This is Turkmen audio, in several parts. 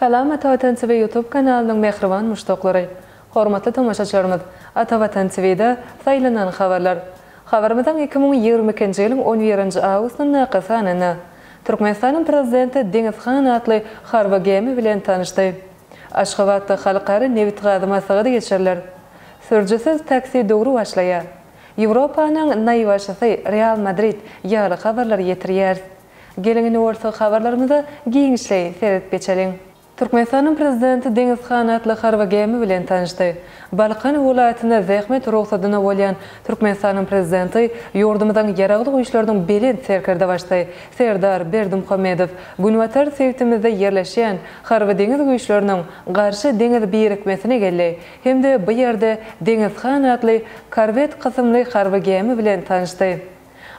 Salam Ata Watan TV YouTube kanalynyň mähriban muşdaklary! Hormatly tomaşaçylarymyz, Ata Watan TV-de saýlanan habarlar. Habarymyzyň 2022-nji ýylyň on birinji awgustyndaky sanynda Türkmenistanyň Prezidenti Deňiz han atly harby gämi bilen tanyşdy. Aşgabatda halkara nebitgaz maslahaty geçiriler. Sürüjisiz taksi döwri başlaýar. Ýewropanyň naýbaşysy Real Madrid ýaly habarlary ýetirýäris. Geliň indi bolsa habarlarymyza giňişleýin seredip geçeliň. Türkmenistanyň Prezidenti Deňiz han atly harby gämi bilen tanyşdy. Balkan welaýatynda zähmet rugsadyna bolýan Türkmenistanyň Prezidenti ýurdumyzyň Ýaragly Güýçleriniň Belent Serkerdebaşysy Serdar Berdimuhamedow günbatar sebitimizde ýerleşýän Harby-deňiz güýçleriniň Garşy deňiz birikmesine geldi hem-de bu ýerde Deňiz han atly korwet kysymly harby gämi bilen tanyşdy.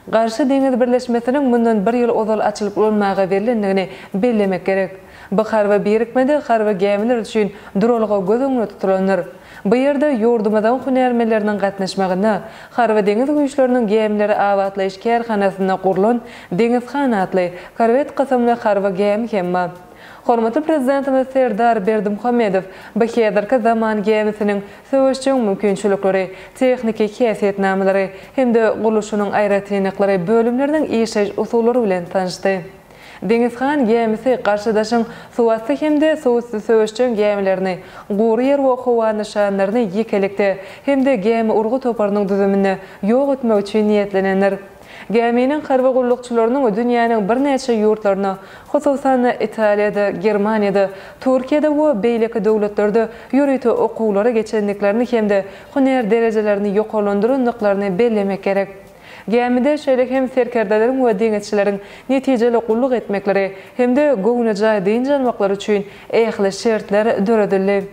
Garşy deňiz birleşmesiniň mundan bir ýyl ozal açylyp ulanmaga berlendigini bellemek gerek. Bu harby birikmede harby gämiler üçin duralga göz öňünde tutulandyr. Bu ýerde ýurdumyzyň hünärmenleriniň gatnaşmagynda Harby-deňiz güýçleriniň gämileri abatlaýyş kärhanasynda gurlan Deňiz han atly korwet kysymly harby gämi hem bar. Hormatly Prezidentimiz Serdar Berdimuhamedow bu häzirki zaman gämisiniň söweşjeň mümkinçilikleri, tehniki häsiýetnamalary hem-de gurluşynyň aýratynlyklary, bölümleriniň işleýiş usullary bilen tanyşdy. Deňiz han gämisi garşydaşyň suwasty hem-de suwüsti söweşjeň gämilerini, gury ýer we howa nyşanlaryny ýekelikde hem-de gämi urgy toparynyň düzüminde ýok etmek üçin niýetlenendir. Gäminiň harby gullukçylarynyň dünýäniň birnäçe ýurtlarynda, hususan-da, Italiýada, Germaniýada, Türkiýede we beýleki döwletlerde ýörite okuwlary geçendiklerini hem-de hünär derejelerini ýokarlandyrandyklaryny bellemek gerek. Gämide şeýle hem serkerdeleriň we deňizçileriň netijeli gulluk etmekleri hem-de göwnejaý dynç almaklary üçin ähli şertler döredildi.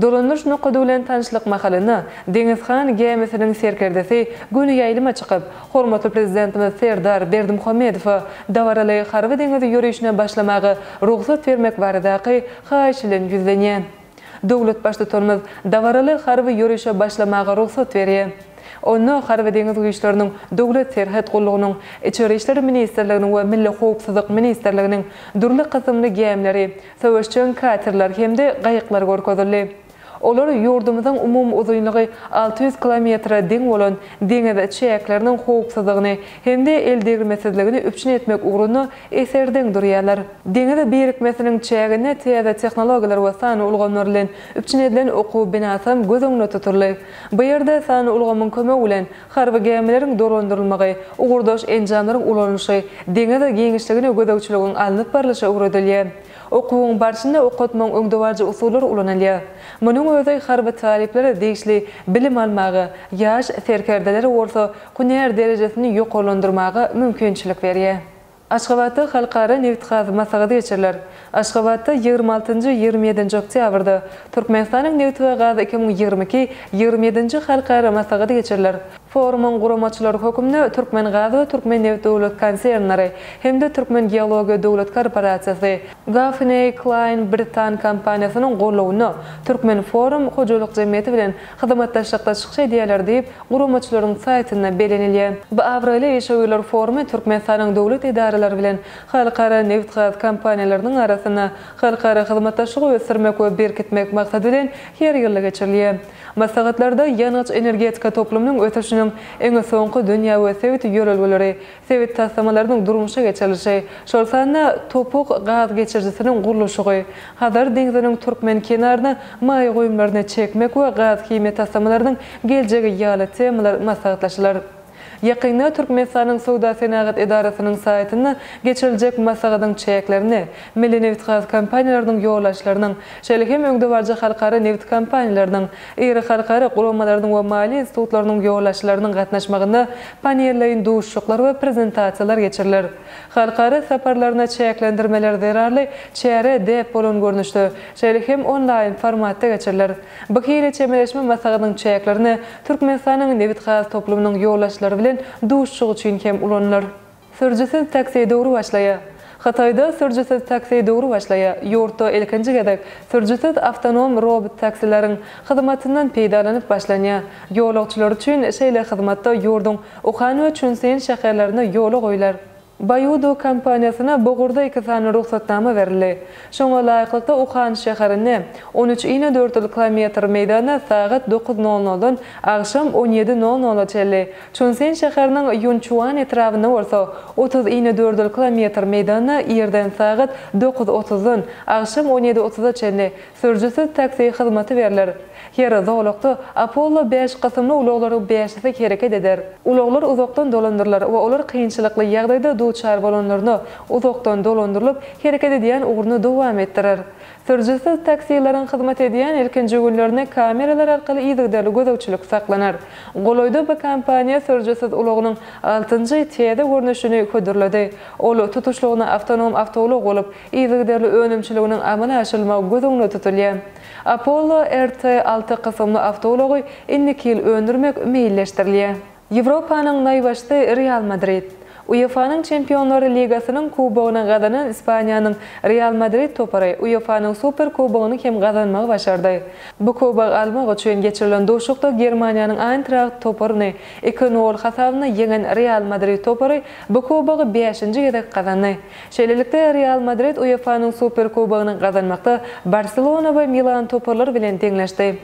Dolandyryş nokady bilen tanyşlyk mahalynda Deňiz han gämisiniň serkerdesi göni ýaýlyma çykyp, hormatly Prezidentimiz Serdar Berdimuhamedowa dabaraly harby-deňiz ýörişine başlamaga rugsat bermek baradaky haýyş bilen ýüzlenýär. Döwlet Baştutanymyz dabaraly harby ýörişe başlamaga rugsat berýär. Onda Harby-deňiz güýçleriniň Döwlet serhet gullugynyň, Içeri işler ministrliginiň we Milli howpsuzlyk ministrliginiň dürli kysymly gämileri, söweşjeň katerler hem-de gaýyklar görkezildi. Olar ýurdumyzyň umumy uzynlygy 600 kilometre deň bolan deňiz çäkleriniň howpsuzlygyny hem-de eldegrilmesizligini üpjün etmek ugrunda eserdeň durýarlar. Deňiz birikmesiniň çäginde täze tehnologiýalar we sanly ulgamlar bilen üpjün edilen okuw binasam göz öňünde tutuldy. Bu ýerde sanly ulgamyň kömegi bilen harby gämileriň dolandyrylmagy, ugurdaş enjamlaryň ulanylyşy, deňiz giňişligine gözegçiligiň alnyp barlyşy öwredilýär. Okuwyň barşynda okatmagyň öňdebaryjy usullary ulanylýar. Munuň özi harby talyplara degişli bilim almaga, ýaş serkerdelere bolsa hünär derejesini ýokarlandyrmaga mümkinçilik berýär. Aşgabatda halkara nebitgaz maslahaty geçiriler. Aşgabatda 26-njy, 27-nji oktýabrda Türkmenistanyň nebiti we gazy 2022 27-nji halkara maslahaty geçiriler. Forumyň guramaçylary hökmünde Türkmengaz we Türkmennebit döwlet konsernleri hem-de Türkmengeologiýa döwlet korporasiýasy, Gaffney Cline britan kompaniýasynyň golawynda Türkmenforum hojalyk jemgyýeti bilen hyzmatdaşlykda çykyş edýärler diýip, guramaçylaryň saýtynda bellenilýär. Bu abraýly işewürler forumy Türkmenistanyň döwlet edaralary bilen halkara nebitgaz kompaniýalarynyň arasynda halkara hyzmatdaşlygy ösdürmek we berkitmek maksady bilen her ýylda geçirilýär. Maslahatlarda ýangyç-energetika toplumynyň ösüşiniň iň soňky dünýä we sebit ýörelgeleri, sebit taslamalarynyň durmuşa geçirilişi, şol sanda Topuk gaz geçirijisiniň gurluşygy, Hazar deňziniň türkmen kenaryna maýa goýumlaryny çekmek we gaz-himiýa taslamalarynyň geljegi ýaly temalar maslahatlaşylar. Ýakynda Türkmenistanyň Söwda-senagat edarasynyň saýtynda geçiriljek maslahatyň çäklerinde milli nebitgaz kompaniýalarynyň ýolbaşçylarynyň, şeýle hem öňdebaryjy halkara nebit kompaniýalarynyň, iri halkara guramalarynyň we maliýe institutlarynyň ýolbaşçylarynyň gatnaşmagynda panelleýin duşuşyklar we prezentasiýalar geçiriler. Halkara saparlaryna çäklendirmeler zerarly çäre däp bolan görnüşde, şeýle hem onlaýn formatda geçiriler. Bu hili çemeleşme maslahatyň çäklerinde Türkmenistanyň nebitgaz toplumynyň ýolbaşçylary bilen duşuşyk üçin hem ulanylar. Sürüjisiz taksi döwri başlaýar. Hytaýda sürüjisiz taksi döwri başlaýar. Ýurtda ilkinji gezek sürüjisiz awtonom robot taksileriň hyzmatyndan peýdalanyp başlanýar. Ýolagçylar üçin şeýle hyzmatda ýurduň Uhan we Çunsin şäherlerinde ýola goýlar. Baidu kompaniýasyna bu ugurda iki sany rugsatnama berildi. Şoňa laýyklykda Uhan şäherinde on üç inedördül kilometr meýdanda sagat dokuz nol noldan agşam on ýedi nol nola çenli, Çunsin şäheriniň Ýunçuan etrabynda bolsa 30 inedördül kilometr meýdanda irden sagat dokuz otuzdan agşam on ýedi otuza çenli sürüjisiz taksi hyzmaty berler. Her zolakda Apollo bäş kysymly ulaglaryň bäşisi hereket eder. Ulaglar uzakdan dolandyrylar we olar kynçylykly ýagdaýda duçar bolanlarynda uzakdan dolandyrylyp, hereket edýän ugruny dowam etdirer. Sürüjisiz taksileriň hyzmat edýän ilkinji günlerinde kameralar arkaly yzygiderli gözegçilik saklanar. Golaýda bu kompaniýa sürüjisiz ulagynyň altynjy täze görnüşini hödürledi. Ol tutuşlygyna awtonom awtoulag bolup, yzygiderli önümçiliginiň amala aşyrylmagy göz öňünde tutulýar. Apollo RT alty kysymly awtoulagy indiki ýyl öndürmek meýilleşdirilýär. Ýewropanyň naýbaşysy Real Madrid. UEFA-nyň Çempionlar ligasynyň kubogyny gazanan Ispaniýanyň Real Madrid topary UEFA-nyň Super kubogyny hem gazanmagy başardy. Bu kubogy almak üçin geçirilen duşuşykda Germaniýanyň Aýntraht toparyny iki nol hasabynda ýeňen Real Madrid topary bu kubogy bäşinji gezek gazandy. Şeýlelikde, Real Madrid UEFA-nyň Super kubogyny gazanmakda Barselona we Milan toparlary bilen deňleşdi.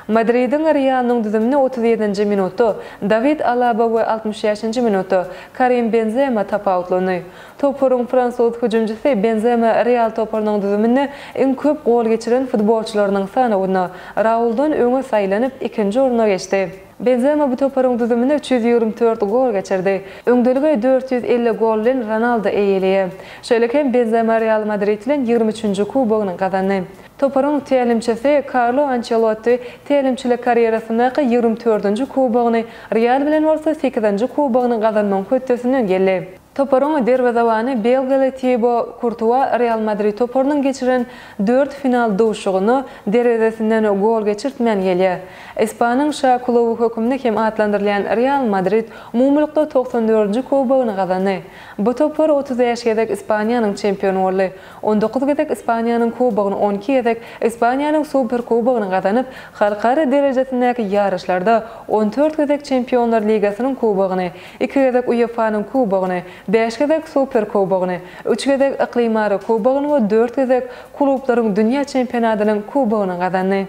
Madridiň Realynyň düzüminde 37-nji minutda Dawid Alaba we 65-nji minutda Karim Benzema tapawutlandy. Toparyň fransuz hüjümçisi Benzema Real toparynyň düzüminde iň köp gol geçiren futbolçylarynyň sanawynda Rauldan öňe saýlanyp, ikinji orna geçdi. Benzema bu toparyň düzüminde 324 gol geçirdi. Öňdeligi 450 gol bilen Ronaldo eýeleýär. Şeýle hem Benzema Real Madrid bilen 23-nji kubogyny gazandy. Toparyň tälimçisi Karlo Ançelotti tälimçilik karýerasyndaky 24-nji kubogyny, Real bilen bolsa sekizinji kubogyny gazanmagyň hötdesinden geldi. Toparyň derwezebany belgiýaly Tibo Kurtua Real Madrid toparynyň geçiren dört final duşuşygynda derwezesinden gol geçirtmän gelýär. Ispanyň şa kluby hökmünde hem atlandyrylýan Real Madrid umumylykda togsan dördünji kubogyny gazandy. Bu topar 35 gezek Ispaniýanyň çempiony boldy. 19 gezek Ispaniýanyň Kubogyny, 12 gezek Ispaniýanyň Superkubogyny gazanyp, halkara derejesindäki ýaryşlarda 14 gezek Çempionlar ligasynyň Kubogyny, iki gezek UEFA-nyň Kubogyny, bäş gezek Superkubogyny, üç gezek Yklymara Kubogyny we dört gezek Klublaryň dünýä çempionatynyň Kubogyny gazandy.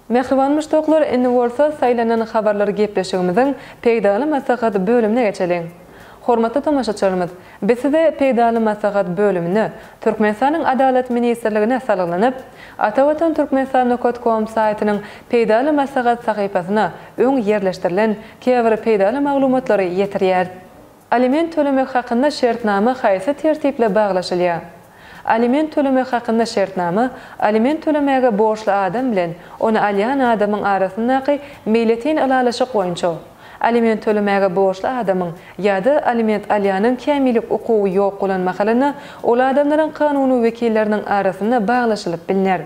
Mähriban muşdaklar, indi bolsa saýlanan habarlar gepleşigimiziň Peýdaly maslahat bölümine geçeliň. Hormatly tomaşaçylarymyz, biz size Peýdaly maslahat bölüminde Türkmenistanyň Adalat ministrligine salgylanyp, Atavatan Türkmenistan nokat kom saýtynyň Peýdaly maslahat sahypasyna öň ýerleşdirilen käbir peýdaly maglumatlary ýetirýäris. Aliment tölemek hakynda şertnama haýsy tertipde baglaşylýar? Aliment tölemek hakynda şertnama aliment tölemäge borçly adam bilen ony alýan adamyň arasyndaky meýletin ylalaşyk boýunça, aliment tölemäge borçly adamyň ýa-da aliment alýanyň kämillik hukugy ýok bolan mahalynda ol adamlaryň kanuny wekilleriniň arasynda baglaşylyp bilner.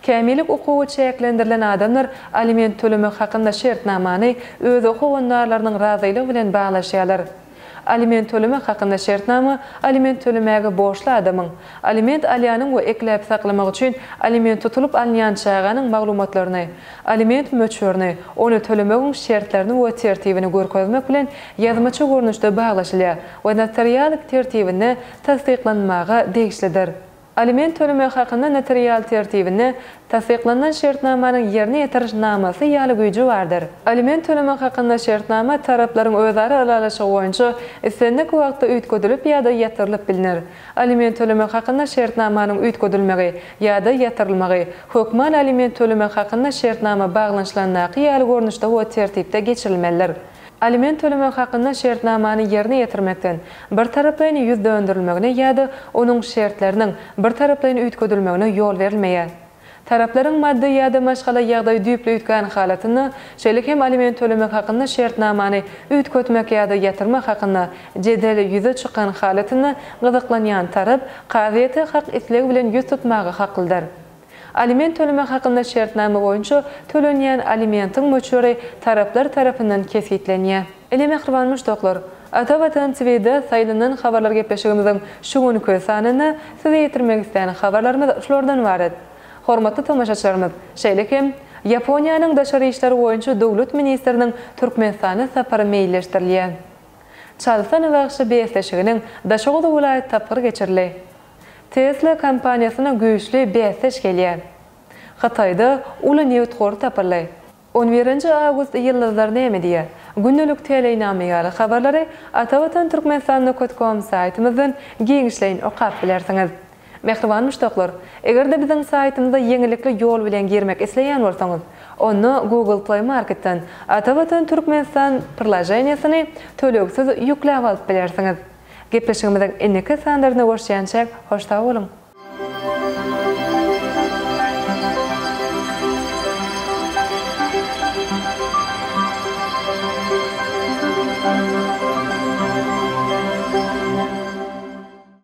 Kämillik hukugy çäklendirilen adamlar aliment tölemek hakynda şertnamany öz howandarlarynyň razylygy bilen baglaşýarlar. Aliment tölemek hakynda şertnama aliment tölemäge borçly adamyň, aliment alýanyň we ekläp saklamak üçin aliment tutulyp alynýan çaganyň maglumatlaryny, aliment möçberini, ony tölemegiň şertlerini we tertibini görkezmek bilen ýazmaça görnüşde baglaşylýar we notarial tertibinde tassyklanmaga degişlidir. Aliment tölemek hakynda notarial tertibinde tassyklanylan şertnamanyň ýerine ýetiriş namasy ýaly güýji bardyr. Aliment tölemek hakynda şertnama taraplaryň özara ylalaşygy boýunça islendik wagtda üýtgedilip ýa-da ýatyrylyp bilner. Aliment tölemek hakynda şertnamanyň üýtgedilmegi ýa-da ýatyrylmagy hökman aliment tölemek hakynda şertnama baglanyşylandaky ýaly görnüşde we tertipde geçirilmelidir. Aliment tölemek hakynda şertnamany ýerine ýetirmekden birtaraplaýyn ýüz döndürilmegine ýa-da onuň şertleriniň birtaraplaýyn üýtgedilmegine ýol berilmeýär. Taraplaryň maddy ýa-da maşgala ýagdaýy düýpli üýtgän halatynda, şeýle hem aliment tölemek hakynda şertnamany üýtgetmek ýa-da ýatyrmak hakynda jedel ýüze çykan halatynda gyzyklanýan tarap kazyýete hak isleg bilen ýüz tutmaga haklydyr. Aliment tölemek hakynda şertnama boýunça tölenýän alimentiň möçberi taraplar tarapyndan kesgitlenýär. Ine mähriban muşdaklar, Ata Watan TVde saýlanan habarlar gepleşigimiziň şu günki sanynda size ýetirmek islän habarlarymyz şulardan ybarat. Hormatly tomaşaçylarymyz, şeýle hem Ýaponiýanyň daşary işler boýunça döwlet ministriniň Türkmenistana sapary meýilleşdirilýär. Çalsana bagşy bäsleşiginiň Daşoguz welaýat tapgyry geçirildi. Tesla kompaniýasyna güýçli bäsdeş gelýär. Hytaýda uly nebit gory tapyldy. On birinji awgust Ýyldyzlar näme diýýär? Gündelik täleýnama ýaly habarlary Atavatan Türkmenistan nokat kom saýtymyzdan giňişleýin okap bilersiňiz. Mähriban muşdaklar, eger-de biziň saýtymyza ýeňillikli ýol bilen girmek isleýän bolsaňyz, onda Google Play Marketden Atavatan Türkmenistan priloženiýasyny tölegsiz ýükläp alyp bilersiňiz. Gepleşigimiziň indiki sanlarynda görüşýänçäk, hoş sag boluň!